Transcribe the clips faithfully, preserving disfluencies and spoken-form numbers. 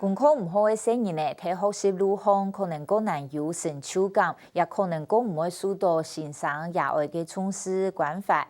功課毋好个細人仔，在學習路項可能較難有成就感，也可能較毋會受到先生爺哀个重視關懷。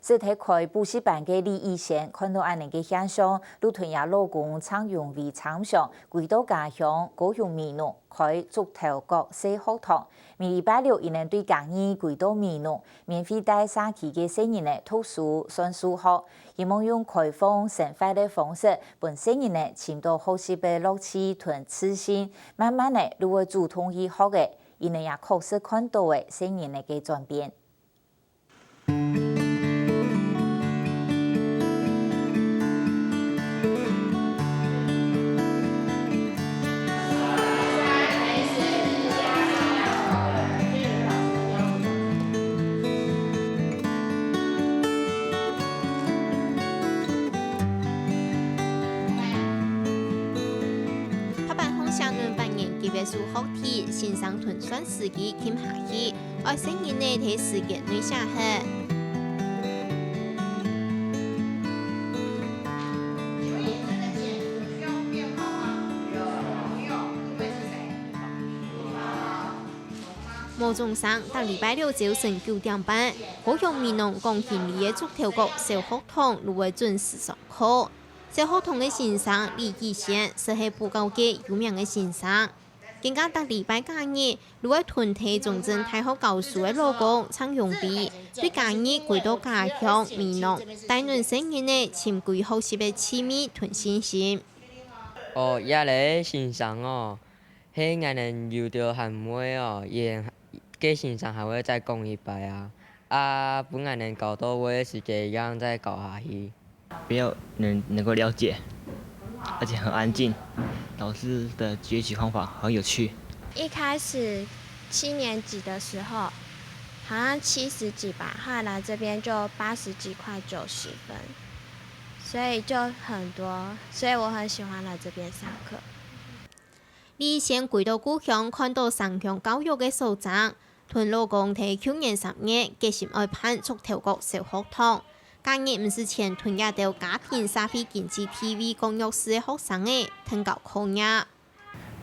識得開補習班个李以仙看到恁呢个現象，就同厥老公鄭永維參詳，歸到家鄉高雄美濃開竹頭角細學堂。每禮拜六，佢等對嘉義歸到美濃，免費帶社區个細人仔讀書、算數學，希望用開放、生活个方式，分細人仔尋到學習个樂趣同自信，慢慢仔就會主動去學个。佢等也確實看到了細人仔个轉變。 白板項寫等八年級个數學題，先生同算式機撳下去，愛細人仔在時間內寫忒。 無鐘聲，逐禮拜六朝晨九點半，高雄美濃廣興里个竹頭角小學堂就會準時上課。小學堂个先生李以仙，就係補教界有名个先生。更加逐禮拜假日，就會同在中正大學教書个老公鄭永維，對嘉義歸到家鄉美濃，帶等細人仔尋歸學習个趣味同信心。哦，這个先生哦， 係𠊎等有兜還毋會哦，佢个先生還會再講一擺啊，啊分𠊎等教到會个時節，正再教下去。比較能能夠了解，而且很安靜，老師的解題方法很有趣。一開始七年級的時候，好像七十幾吧，後來來這邊就八十幾快九十分，所以就很多，所以我很喜歡來這邊上課。 李以仙歸到故鄉，看到城鄉教育个所爭，同老公在舊年三月決心愛辦竹頭角小學堂。假日毋使錢同這兜家庭社會經濟地位較弱勢个學生仔，跈交課業。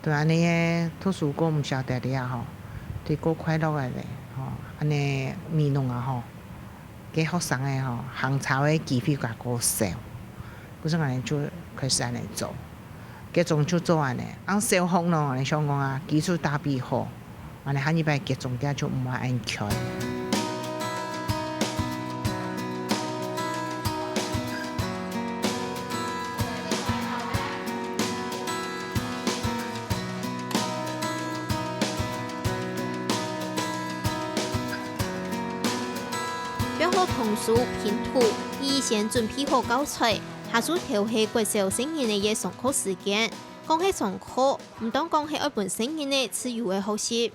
對恁呢个讀書較毋曉得了吼，對較快樂个咧吼，恁呢美濃啊吼，个學生仔吼，行差个機會較較少，故所𠊎等就開始恁呢做。 該種就做恁呢。恁小學咯，𠊎等想講啊，基礎打備好，恁呢下二擺該種个就毋會恁𤸁。標好童書、拼圖，李以仙準備好教材， 下晝頭係國小細人仔个上課時間，講係上課，毋當講係愛分細人仔自由个學習。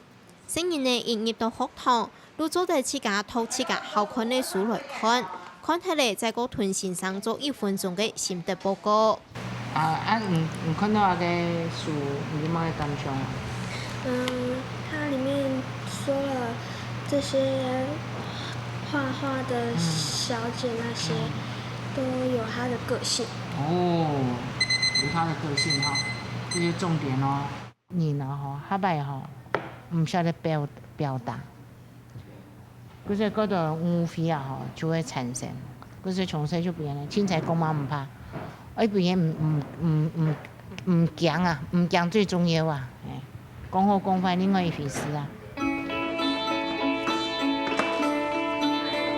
細人仔一入到學堂，就做得自家擇自家好看个書來看，看忒了再過同先生做一分鐘个心得報告。啊，啊，你你看到該个書，你有麼个感想啊？嗯，它裡面說了這些畫畫的小姐那些，都有她的個性。哦，有她的個性哈，這些重點哦。人啊吼，下擺吼，毋曉得表表達，故所該兜誤會啊吼，就會產生。故所從細就分人凊彩講嘛毋怕，愛分人毋毋毋毋驚啊，毋驚最重要啊，嘿。 講好講壞另外一回事啊。我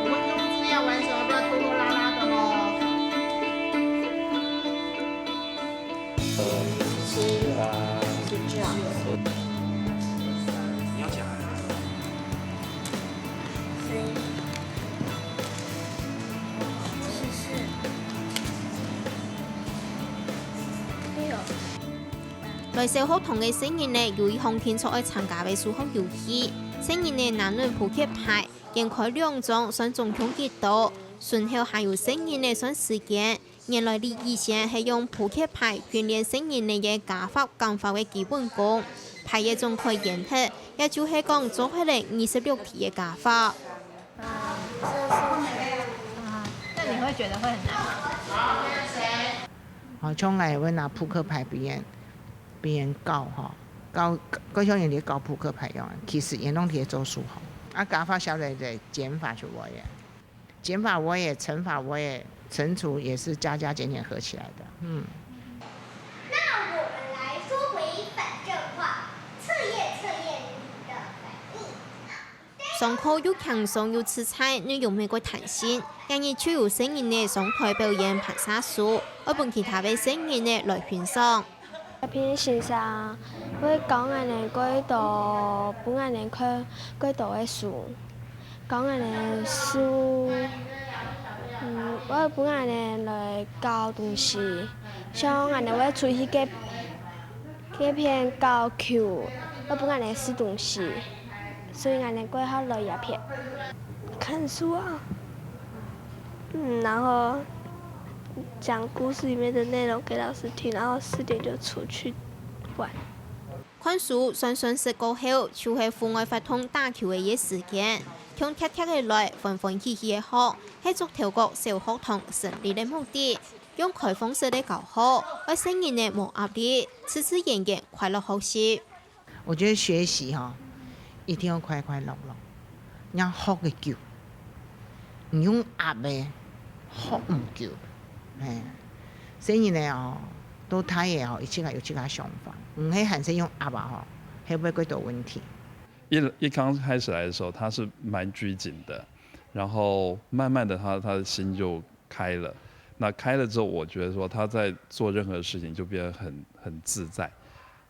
們用資料完成，不要拖拖拉拉的哦。是這樣。你要講。所以，是是。沒有。 來小學堂个細人仔有一項定著愛參加个數學遊戲，細人仔拿等撲克牌，掀開兩張算總共幾多，脣口還有細人仔算時間。原來李以仙係用撲克牌訓練細人仔个加法減法个基本功，牌仔總開掀忒，也就係講做忒了二十六題个加法。啊，那你會覺得會很難嗎？好，像𠊎會拿撲克牌分人，別人教吼，教，就像人家教撲克牌一樣，其實也攏在做數吼。啊，加法少了，減法就會了。減法會了，乘法會了，乘除也是加加減減合起來的。嗯。那我们来说回反证话，测验测验你的反应。上課又輕鬆又自在，內容乜過彈性，今日就有細人仔上台表演盤沙數，愛分其他个細人仔來欣賞。這片先生會教𠊎等過多，分𠊎等看過多个書，教𠊎等書，嗯，會分𠊎等來搞東西，像𠊎等會出去該該片搞球，會分𠊎等食東西，所以𠊎等過好來這片。看書啊，嗯，然後講故事裡面的內容給老師聽，然後四點就出去玩。看書算算食過後，就係戶外活動打球个一時間，像踢踢个來，歡歡喜喜个學，係竹頭角小學堂成立个目的。用開放式个教學，愛細人仔無壓力，自自然然快樂學習。我覺得學習哈，一定要快快樂樂，你要學个久，你用壓个學毋久，嘿，細人仔哦，到大个哦，佢自家有自家想法，毋係還係用壓啊吼，係會過多問題。一一剛開始來的時候，他是蠻拘謹的，然後慢慢的他他的心就开了。那开了之后，我觉得说他在做任何事情就变得很很自在。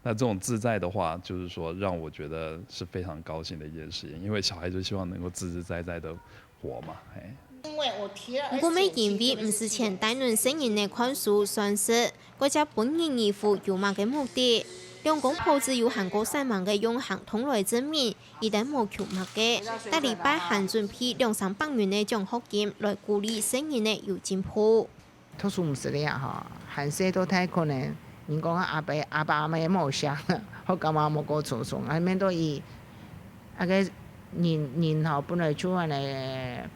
那这种自在的话，就是说让我觉得是非常高兴的一件事情，因为小孩就希望能够自自在在的活嘛，哎。毋過乜因為毋使錢帶等細人仔看書算食，該隻本人疑問有麼个目的？兩公婆只有還過煞猛个用行動來證明， 佢兜無求麼个，逐禮拜還準備兩三百元个獎學金來鼓勵細人仔有進步。讀書毋使了吼，還細到大可能，人講阿爸阿爸阿姆無惜，學感覺無過初衷，啊面對佢，啊个人人吼本來就恁呢，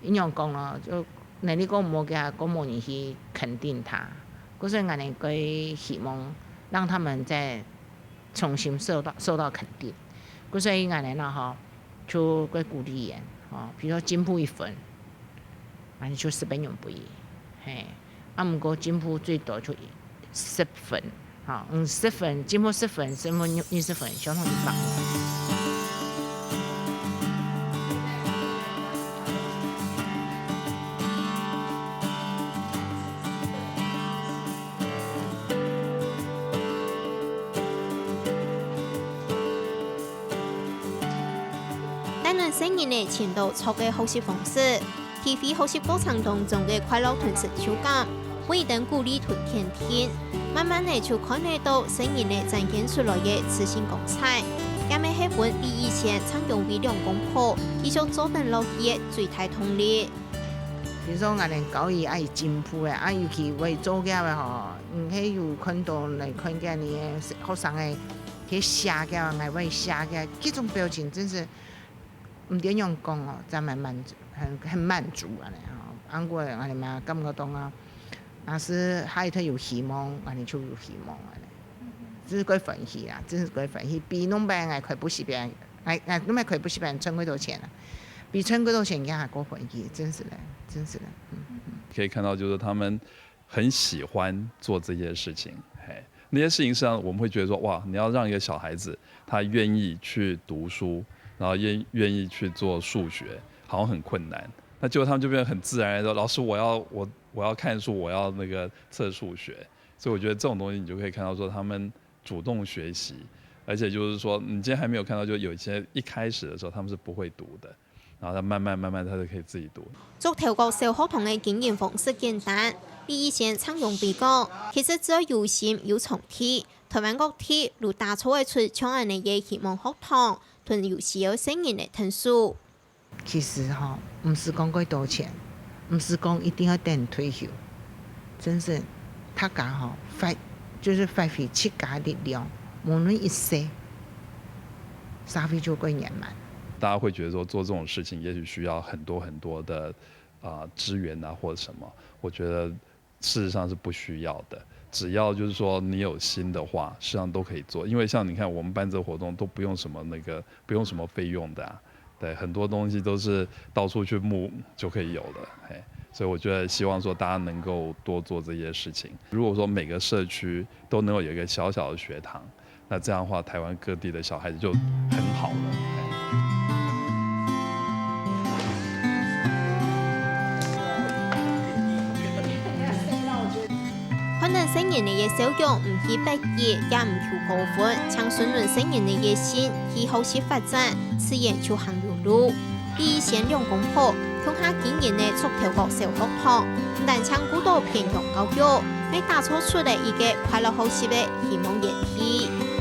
應該講咯，就能力過無个，過無人去肯定他，故所以𠊎等个希望讓他們在 重新受到受到肯定。故所以𠊎等呢吼，就會鼓勵佢，吼，比如說進步一分，𠊎等就十分用分佢，嘿，啊毋過進步最多就十分，吼，嗯，十分進步十分，進步二十分，相當於一百分。 帶等細人仔尋著著个學習方式，體會學習過程當中个快樂同成就感，分佢等鼓勵同肯定，慢慢仔就看得著細人仔展現出來个自信光彩。也乜係分李以前常用為兩公婆繼續做等落去个最大動力。 比如說𠊎等教佢愛進步个，啊尤其會做个吼，毋係有看著來看見你个學生个，去寫个，𠊎會寫个，這種表情真是毋知仰講哦，真蠻滿足，很很滿足恁呢吼。啊毋過𠊎等嘛感覺到啊，若係下一代有希望，𠊎等就有希望恁呢，真係蓋歡喜啦，真係蓋歡喜，比兩擺𠊎開補習班，𠊎𠊎兩擺開補習班賺幾多錢啊！ 比賺幾多錢也還過歡喜，真是的，真是的。嗯嗯。可以看到，就是他们很喜欢做这些事情，嘿，那些事情上我们会觉得说，哇，你要让一个小孩子他愿意去读书，然后愿愿意去做数学，好像很困难。那结果他们就变得很自然地说，老师，我要我我要看书，我要那个测数学。所以我觉得这种东西，你就可以看到说他们 主动学习，而且就是说，你今天还没有看到，就有一些一开始的时候他们是不会读的，然后他慢慢慢慢他就可以自己读。竹頭角小學堂个經營方式簡單，比以前常用比講，其實只要有心有場地，台灣各地都打造會出像恁呢个希望學堂，同有需要細人个𢯭手。 其實吼，毋使講幾多錢，毋使講一定愛等退休，真是大家吼發，就是發揮自家力量，無論一息，社會就會圓滿。大家会觉得说做这种事情，也许需要很多很多的啊、呃资源啊或者什么，我觉得事实上是不需要的。只要就是说你有心的话，实际上都可以做。因为像你看，我们办这活动都不用什么那个，不用什么费用的啊。对，很多东西都是到处去募就可以有了，嘿。所以我觉得希望说大家能够多做这些事情。如果说每个社区都能够有一个小小的学堂，那这样的话，台湾各地的小孩子就很好了。嘿。看等細人仔个笑容，毋去逼佢，也毋求高分，淨順等細人仔个心去學習發展，自然就行有路。李、仙兩公婆共下經營个竹頭角小學堂，毋單淨顧到偏鄉教育，乜打造出了一個快樂學習个希望園地。